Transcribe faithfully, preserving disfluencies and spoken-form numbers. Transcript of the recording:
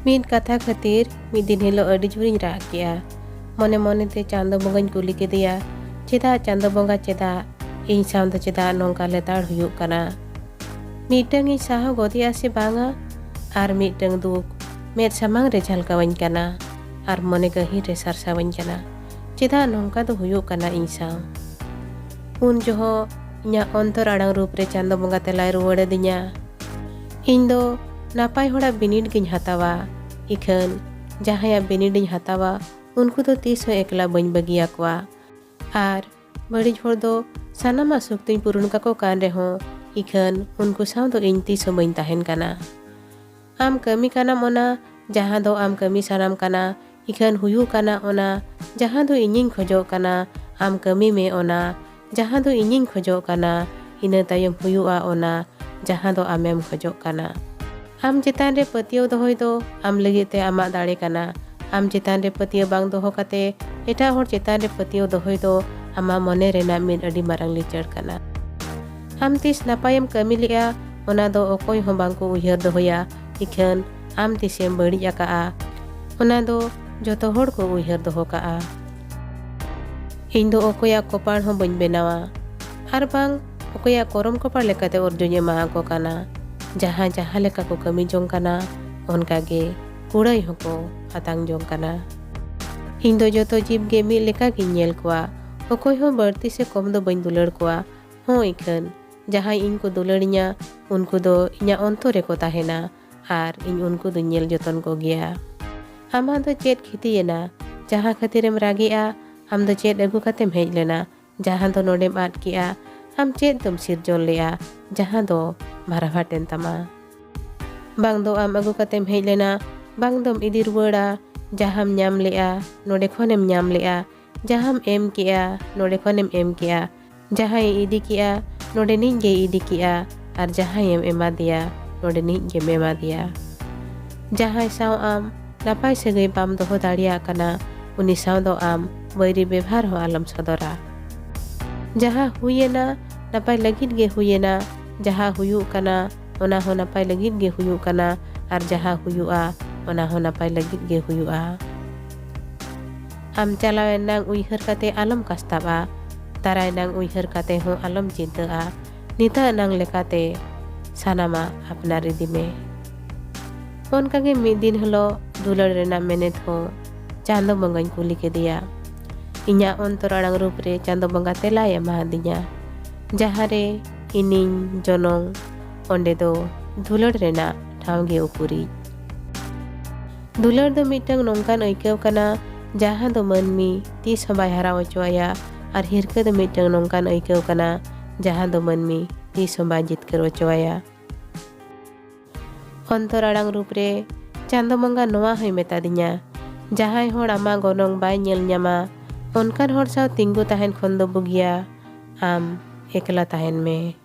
ᱢᱤᱫ ᱠᱟᱛᱷᱟ ᱠᱷᱟᱹᱛᱤᱨ ᱢᱤᱫ ᱫᱤᱱ ᱦᱤᱞᱳᱜ ᱟᱹᱰᱤ ᱡᱳᱨᱤᱧ ᱨᱟᱜ ᱠᱮᱜᱼᱟ᱾ ᱢᱚᱱᱮ ᱢᱚᱱᱮᱛᱮ ᱪᱟᱸᱫᱚ ᱵᱚᱸᱜᱟᱧ ᱠᱩᱞᱤ ᱠᱮᱫᱮᱭᱟ, "ᱪᱮᱫᱟᱜ ᱪᱟᱸᱫᱚ ᱵᱚᱸᱜᱟ, ᱪᱮᱫᱟᱜ ᱤᱧ ᱥᱟᱶ ᱫᱚ ᱪᱮᱫᱟᱜ ᱱᱚᱝᱠᱟ ᱞᱮᱛᱟᱲ ᱦᱩᱭᱩᱜ ᱠᱟᱱᱟ? ᱢᱤᱫᱴᱟᱝ ᱤᱧ ᱥᱟᱦᱟᱣ ᱜᱚᱫᱮᱜᱼᱟ ᱥᱮ ᱵᱟᱝᱟ, ᱟᱨ ᱢᱤᱫᱴᱟᱝ ᱫᱩᱠ ᱢᱮᱫ ᱥᱟᱢᱟᱝ ᱨᱮ ᱡᱷᱟᱞᱠᱟᱣᱟᱹᱧ ᱠᱟᱱᱟ ᱟᱨ ᱢᱚᱱᱮ ᱜᱟᱹᱦᱤᱨ ᱨᱮ ᱥᱟᱨᱥᱟᱣᱟᱹᱧ ᱠᱟᱱᱟ᱾ ᱪᱮᱫᱟᱜ ᱱᱚᱝᱠᱟ ᱫᱚ ᱦᱩᱭᱩᱜ ᱠᱟᱱᱟ ᱤᱧ ᱥᱟᱶ?" ᱩᱱ ᱡᱚᱦᱚᱜ ᱤᱧᱟᱹᱜ ᱚᱱᱛᱚᱨ ᱟᱲᱟᱝ ᱨᱩᱯ ᱨᱮ ᱪᱟᱸᱫᱚ ᱵᱚᱸᱜᱟ ᱛᱮᱞᱟᱭ ᱨᱩᱣᱟᱹᱲ ᱟᱹᱫᱤᱧᱟ, "ᱤᱧ ᱫᱚ ᱱᱟᱯᱟᱭ ᱦᱚᱲᱟᱜ ᱵᱤᱱᱤᱰ ᱜᱤᱧ ᱦᱟᱛᱟᱣᱟ, ᱤᱠᱷᱟᱹᱱ ᱡᱟᱦᱟᱸᱭᱟᱜ ᱵᱤᱱᱤᱰ ᱤᱧ ᱦᱟᱛᱟᱣᱟ, ᱩᱱᱠᱩ ᱫᱚ ᱛᱤᱥ ᱦᱚᱸ ᱮᱠᱞᱟ ᱵᱟᱹᱧ ᱵᱟᱹᱜᱤᱭᱟᱠᱚᱣᱟ᱾ ᱟᱨ ᱵᱟᱹᱲᱤᱡ ᱦᱚᱲ ᱫᱚ ᱥᱟᱱᱟᱢᱟᱜ ᱥᱚᱠᱛᱤᱧ ᱯᱩᱨᱩᱱ ᱠᱟᱠᱚ ᱠᱟᱱ ᱨᱮᱦᱚᱸ, ᱤᱠᱷᱟᱹᱱ ᱩᱱᱠᱩ ᱥᱟᱶ ᱫᱚ ᱤᱧ ᱛᱤᱥ ᱦᱚᱸ ᱵᱟᱹᱧ ᱛᱟᱦᱮᱱ ᱠᱟᱱᱟ᱾ ᱟᱢ ᱠᱟᱹᱢᱤ ᱠᱟᱱᱟᱢ ᱚᱱᱟ, ᱡᱟᱦᱟᱸ ᱫᱚ ᱟᱢ ᱠᱟᱹᱢᱤ ᱥᱟᱱᱟᱢ ᱠᱟᱱᱟ, ᱤᱠᱷᱟᱹᱱ ᱦᱩᱭᱩᱜ ᱠᱟᱱᱟ ᱚᱱᱟ, ᱡᱟᱦᱟᱸ ᱫᱚ ᱤᱧᱤᱧ ᱠᱷᱚᱡᱚᱜ ᱠᱟᱱᱟ᱾ ᱟᱢ ᱠᱟᱹᱢᱤ ᱢᱮ ᱚᱱᱟ, ᱡᱟᱦᱟᱸ ᱫᱚ ᱤᱧᱤᱧ ᱠᱷᱚᱡᱚᱜ ᱠᱟᱱᱟ᱾ ᱤᱱᱟᱹ ᱛᱟᱭᱚᱢ ᱦᱩᱭᱩᱜᱼᱟ ᱚᱱᱟ, ᱡᱟᱦᱟᱸ ᱫᱚ ᱟᱢᱮᱢ ᱠᱷᱚᱡᱚᱜ ᱠᱟᱱᱟ᱾ ᱟᱢ ᱪᱮᱛᱟᱱ ᱨᱮ ᱯᱟᱹᱛᱭᱟᱹᱣ ᱫᱚᱦᱚᱭ ᱫᱚ ᱟᱢ ᱞᱟᱹᱜᱤᱫ ᱛᱮ ᱟᱢᱟᱜ ᱫᱟᱲᱮ ᱠᱟᱱᱟ᱾ ᱟᱢ ᱪᱮᱛᱟᱱ ᱨᱮ ᱯᱟᱹᱛᱭᱟᱹᱣ ᱵᱟᱝ ᱫᱚᱦᱚ ᱠᱟᱛᱮ ᱮᱴᱟᱜ ᱦᱚᱲ ᱪᱮᱛᱟᱱ ᱨᱮ ᱯᱟᱹᱛᱭᱟᱹᱣ ᱫᱚᱦᱚᱭ ᱫᱚ ᱟᱢᱟᱜ ᱢᱚᱱᱮ ᱨᱮᱱᱟᱜ ᱢᱤᱫ ᱟᱹᱰᱤ ᱢᱟᱨᱟᱝ ᱞᱤᱪᱟᱹᱲ ᱠᱟᱱᱟ᱾ ᱟᱢ ᱛᱤᱥ ᱱᱟᱯᱟᱭᱮᱢ ᱠᱟᱹᱢᱤ ᱞᱮᱜᱼᱟ, ᱚᱱᱟ ᱫᱚ ᱚᱠᱚᱭ ᱦᱚᱸ ᱵᱟᱝ ᱠᱚ ᱩᱭᱦᱟᱹᱨ ᱫᱚᱦᱚᱭᱟ, ᱤᱠᱷᱟᱹᱱ ᱟᱢ ᱛᱤᱥᱮᱢ ᱵᱟᱹᱲᱤᱡ ᱟᱠᱟᱜᱼᱟ, ᱚᱱᱟ ᱫᱚ ᱡᱚᱛᱚ ᱦᱚᱲ ᱠᱚ ᱩᱭᱦᱟᱹᱨ ᱫᱚᱦᱚ ᱠᱟᱜᱼᱟ᱾ ᱤᱧ ᱫᱚ ᱚᱠᱚᱭᱟᱜ ᱠᱚᱯᱟᱲ ᱦᱚᱸ ᱵᱟᱹᱧ ᱵᱮᱱᱟᱣᱟ, ᱟᱨ ᱵᱟᱝ ᱚᱠᱚᱭᱟᱜ ᱠᱚᱨᱚᱢ ᱠᱚᱯᱟᱲ ᱞᱮᱠᱟᱛᱮ ᱚᱨᱡᱚᱧ ᱮᱢᱟ ᱟᱠᱚ ᱠᱟᱱᱟ᱾ ᱡᱟᱦᱟᱸᱭ ᱡᱟᱦᱟᱸ ᱞᱮᱠᱟ ᱠᱚ ᱠᱟᱹᱢᱤ ᱡᱚᱝ ᱠᱟᱱᱟ, ᱚᱱᱠᱟ ᱜᱮ ᱠᱩᱲᱟᱹᱭ ᱦᱚᱸᱠᱚ ᱟᱛᱟᱝ ᱡᱚᱝ ᱠᱟᱱᱟ᱾ ᱤᱧ ᱫᱚ ᱡᱚᱛᱚ ᱡᱤᱵᱽ ᱜᱮ ᱢᱤᱫ ᱞᱮᱠᱟ ᱜᱤᱧ ᱧᱮᱞ ᱠᱚᱣᱟ, ᱚᱠᱚᱭ ᱦᱚᱸ ᱵᱟᱹᱲᱛᱤ ᱥᱮ ᱠᱚᱢ ᱫᱚ ᱵᱟᱹᱧ ᱫᱩᱞᱟᱹᱲ ᱠᱚᱣᱟ᱾ ᱦᱚᱸ ᱤᱠᱷᱟᱹᱱ ᱡᱟᱦᱟᱸᱭ ᱤᱧ ᱠᱚ ᱫᱩᱞᱟᱹᱲᱤᱧᱟ, ᱩᱱᱠᱩ ᱫᱚ ᱤᱧᱟᱹᱜ ᱚᱱᱛᱚᱨ ᱨᱮᱠᱚ ᱛᱟᱦᱮᱱᱟ ᱟᱨ ᱤᱧ ᱩᱱᱠᱩ ᱫᱚᱧ ᱧᱮᱞ ᱡᱚᱛᱚᱱ ᱠᱚᱜᱮᱭᱟ᱾ ᱟᱢᱟᱜ ᱫᱚ ᱪᱮᱫ ᱠᱷᱤᱛᱤᱭᱮᱱᱟ? ᱡᱟᱦᱟᱸ ᱠᱷᱟᱹᱛᱤᱨᱮᱢ ᱨᱟᱜᱮᱜᱼᱟ, ᱟᱢ ᱫᱚ ᱪᱮᱫ ᱟᱹᱜᱩ ᱠᱟᱛᱮᱢ ᱦᱮᱡ ᱞᱮᱱᱟ, ᱡᱟᱦᱟᱸ ᱫᱚ ᱱᱚᱰᱮᱢ ᱟᱫ ᱠᱮᱜᱼᱟ? ᱟᱢ ᱪᱮᱫ ᱫᱚᱢ ᱥᱤᱨᱡᱚᱱ ᱞᱮᱜᱼᱟ, ᱡᱟᱦᱟᱸ ᱫᱚ ᱵᱷᱟᱨᱟᱵᱷᱟᱴᱮᱱ ᱛᱟᱢᱟ? ᱵᱟᱝ ᱫᱚ ᱟᱢ ᱟᱹᱜᱩ ᱠᱟᱛᱮᱢ ᱦᱮᱡ ᱞᱮᱱᱟ, ᱵᱟᱝ ᱫᱚᱢ ᱤᱫᱤ ᱨᱩᱣᱟᱹᱲᱟ, ᱡᱟᱦᱟᱸᱢ ᱧᱟᱢ ᱞᱮᱜᱼᱟ, ᱱᱚᱰᱮ ᱠᱷᱚᱱᱮᱢ ᱧᱟᱢ ᱞᱮᱜᱼᱟ, ᱡᱟᱦᱟᱸᱢ ᱮᱢ ᱠᱮᱜᱼᱟ, ᱱᱚᱰᱮ ᱠᱷᱚᱱᱮᱢ ᱮᱢ ᱠᱮᱜᱼᱟ, ᱡᱟᱦᱟᱸᱭᱮ ᱤᱫᱤ ᱠᱮᱜᱼᱟ, ᱱᱚᱰᱮᱱᱤᱡ ᱜᱮᱭ ᱤᱫᱤ ᱠᱮᱜᱼᱟ, ᱟᱨ ᱡᱟᱦᱟᱸᱭᱮᱢ ᱮᱢᱟ ᱫᱮᱭᱟ, ᱱᱚᱰᱮᱱᱤᱡ ᱜᱮᱢ ᱮᱢᱟ ᱫᱮᱭᱟ᱾ ᱡᱟᱦᱟᱸᱭ ᱥᱟᱶ ᱟᱢ ᱱᱟᱯᱟᱭ ᱥᱟᱹᱜᱟᱹᱭ ᱵᱟᱢ ᱫᱚᱦᱚ ᱫᱟᱲᱮᱭᱟᱜ ᱠᱟᱱᱟ, ᱩᱱᱤ ᱥᱟᱶ ᱫᱚ ᱟᱢ ᱵᱟᱹᱭᱨᱤ ᱵᱮᱵᱷᱟᱨ ᱦᱚᱸ ᱟᱞᱚᱢ ᱥᱚᱫᱚᱨᱟ᱾ ᱡᱟᱦᱟᱸ ᱦᱩᱭᱮᱱᱟ, ᱱᱟᱯᱟᱭ ᱞᱟᱹᱜᱤᱫ ᱜᱮ ᱦᱩᱭᱮᱱᱟ, ᱡᱟᱦᱟᱸ ᱦᱩᱭᱩᱜ ᱠᱟᱱᱟ, ᱚᱱᱟ ᱦᱚᱸ ᱱᱟᱯᱟᱭ ᱞᱟᱹᱜᱤᱫ ᱜᱮ ᱦᱩᱭᱩᱜ ᱠᱟᱱᱟ, ᱟᱨ ᱡᱟᱦᱟᱸ ᱦᱩᱭᱩᱜᱼᱟ, ᱚᱱᱟ ᱦᱚᱸ ᱱᱟᱯᱟᱭ ᱞᱟᱹᱜᱤᱫ ᱜᱮ ᱦᱩᱭᱩᱜᱼᱟ᱾ ᱟᱢ ᱪᱟᱞᱟᱣᱮᱱ ᱱᱟᱝ ᱩᱭᱦᱟᱹᱨ ᱠᱟᱛᱮ ᱟᱞᱚᱢ ᱠᱟᱥᱛᱟᱵᱼᱟ, ᱫᱟᱨᱟᱭ ᱱᱟᱝ ᱩᱭᱦᱟᱹᱨ ᱠᱟᱛᱮ ᱦᱚᱸ ᱟᱞᱚᱢ ᱪᱤᱱᱛᱟᱹᱜᱼᱟ, ᱱᱤᱛᱟᱜ ᱱᱟᱝ ᱞᱮᱠᱟᱛᱮ ᱥᱟᱱᱟᱢᱟᱜ ᱟᱯᱱᱟᱨ ᱤᱫᱤ ᱢᱮ᱾ ᱚᱱᱠᱟᱜᱮ ᱢᱤᱫ ᱫᱤᱱ ᱦᱤᱞᱳᱜ ᱫᱩᱞᱟᱹᱲ ᱨᱮᱱᱟᱜ ᱢᱮᱱᱮᱛ ᱦᱚᱸ ᱪᱟᱸᱫᱚ ᱵᱚᱸᱜᱟᱧ ᱠᱩᱞᱤ ᱠᱮᱫᱮᱭᱟ᱾ ᱤᱧᱟᱹᱜ ᱚᱱᱛᱚᱨ ᱟᱲᱟᱝ ᱨᱩᱯ ᱨᱮ ᱪᱟᱸᱫᱚ ᱵᱚᱸᱜᱟ ᱛᱮᱞᱟᱭ ᱮᱢᱟᱫᱤᱧᱟ, ᱡᱟᱦᱟᱸ ᱨᱮ ᱤᱧᱤᱧ ᱡᱚᱱᱚᱝ, ᱚᱸᱰᱮ ᱫᱚ ᱫᱩᱞᱟᱹᱲ ᱨᱮᱱᱟᱜ ᱴᱷᱟᱶ ᱜᱮ ᱩᱠᱩᱨᱤᱡ᱾ ᱫᱩᱞᱟᱹᱲ ᱫᱚ ᱢᱤᱫᱴᱟᱝ ᱱᱚᱝᱠᱟᱱ ᱟᱹᱭᱠᱟᱹᱣ ᱠᱟᱱᱟ, ᱡᱟᱦᱟᱸ ᱫᱚ ᱢᱟᱹᱱᱢᱤ ᱛᱤᱥ ᱦᱚᱸ ᱵᱟᱭ ᱦᱟᱨᱟᱣ ᱦᱚᱪᱚ ᱟᱭᱟ, ᱟᱨ ᱦᱤᱨᱠᱟᱹ ᱫᱚ ᱢᱤᱫᱴᱟᱝ ᱱᱚᱝᱠᱟᱱ ᱟᱹᱭᱠᱟᱹᱣ ᱠᱟᱱᱟ, ᱡᱟᱦᱟᱸ ᱫᱚ ᱢᱟᱹᱱᱢᱤ ᱛᱤᱥ ᱦᱚᱸ ᱵᱟᱭ ᱡᱤᱛᱠᱟᱹᱨ ᱦᱚᱪᱚ ᱟᱭᱟ᱾ ᱚᱱᱛᱚᱨ ᱟᱲᱟᱝ ᱨᱩᱯ ᱨᱮ ᱪᱟᱸᱫᱚ ᱵᱚᱸᱜᱟ ᱱᱚᱣᱟ ᱦᱚᱸᱭ ᱢᱮᱛᱟᱫᱤᱧᱟ, ᱡᱟᱦᱟᱸᱭ ᱦᱚᱲ ᱟᱢᱟᱜ ᱜᱚᱱᱚᱝ ᱵᱟᱭ ᱧᱮᱞ ᱧᱟᱢᱟ, ᱚᱱᱠᱟᱱ ᱦᱚᱲ ᱥᱟᱶ ᱛᱤᱸᱜᱩ ᱛᱟᱦᱮᱱ ᱠᱷᱚᱱ ᱫᱚ ᱵᱩᱜᱤᱭᱟ ᱟᱢ ᱮᱠᱞᱟ ᱛᱟᱦᱮᱱ ᱢᱮ᱾